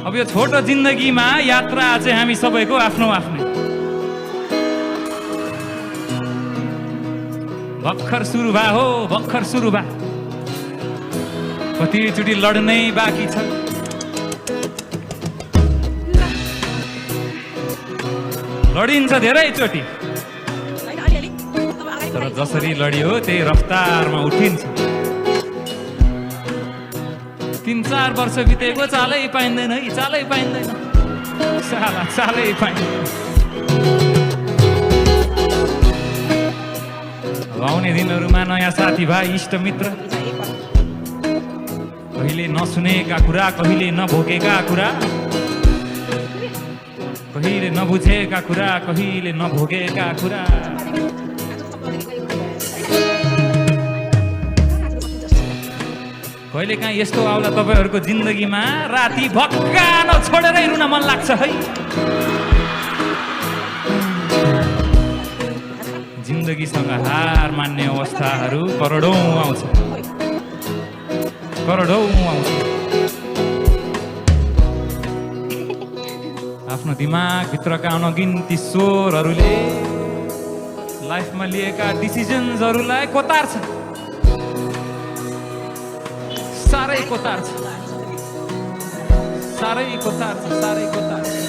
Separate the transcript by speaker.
Speaker 1: अब यो छोटो जिन्दगीमा यात्रा चाहिँ हामी सबैको आफ्नो आफ्नै। भर्खर सुरु भा हो, भर्खर सुरु भा, कतिचोटि लड्नै बाँकी छ। लडिन्छ धेरैचोटि, तर जसरी लडियो त्यही रफ्तारमा उठिन्छ। 3-4 वर्ष बितेको चालै पाइँदैन है, चालै पाइँदैन, साला चालै पाइँदैन। आउने दिनहरूमा नयाँ साथीभाइ इष्टमित्र, कहिले नसुनेका कुरा, कहिले नभोगेका कुरा, कहिले नबुझेका कुरा, कहिले नभोगेका कुरा। कहिले काहीँ यस्तो आउला तपाईँहरूको जिन्दगीमा, राति भक्कान छोडेरै रुन मन लाग्छ है। जिन्दगीसँग हार मान्ने अवस्थाहरू करोडौँ आउँछ, करोडौँ आउँछ। आफ्नो दिमागभित्रका अनगिन्ती स्वरहरूले लाइफमा लिएका डिसिजन्सहरूलाई कोतार्छ, साह्रै कोतार्छ, साह्रै कोतार्छ, साह्रै कोतार्छ।